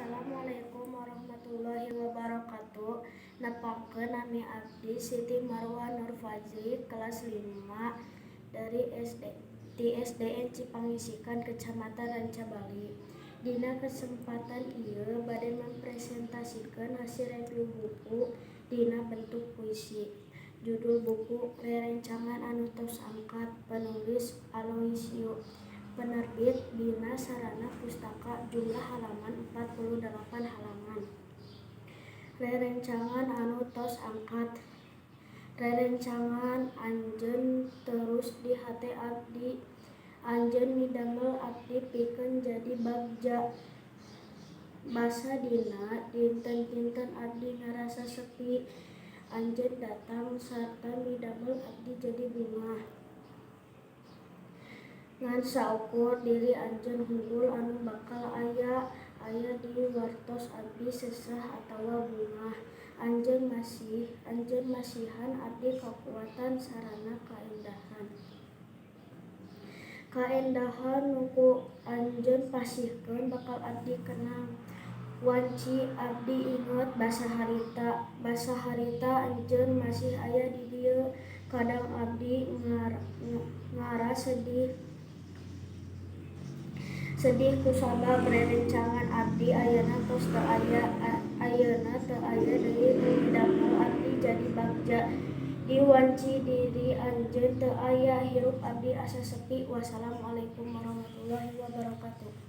Assalamualaikum warahmatullahi wabarakatuh. Nepangkeun, nami abdi Siti Marwah Nur Fajri, kelas 5 dari SD di SDN Cipangisikan, Kecamatan Rancabali. Dina kesempatan ieu bade mempresentasikan hasil review buku dina bentuk puisi. Judul buku Rerencangan Anu Tos Angkat, penulis Aloisio, penerbit Bina Sarana Pustaka, jumlah halaman 48 halaman. Rerencangan anu tos angkat. Rerencangan anjeun terus di hate abdi. Anjeun midamel abdi pikeun jadi bagja. Basa dina dinten-dinten abdi ngarasa sepi, anjeun datang sarta midamel abdi jadi bungah. Ngan saukur diri anjeun hungkul anu bakal aya, aya di wartos abdi sesah atawa bungah. Anjeun masihan abdi kakuatan sarana kaendahan. Kaendahan nu ku anjeun pasihkeun bakal abdi kenang. Wanci abdi inget basa harita, basa harita anjeun masih aya di dieu. Kadang abdi ngaras sedih. Sedih kusabab rerencangan abdi ayeuna tos teu aya, ayeuna teu aya deui nu midamel abdi jadi bagja. Di wanci diri anjeun teu aya, hirup abdi asa sepi. Wassalamualaikum warahmatullahi wabarakatuh.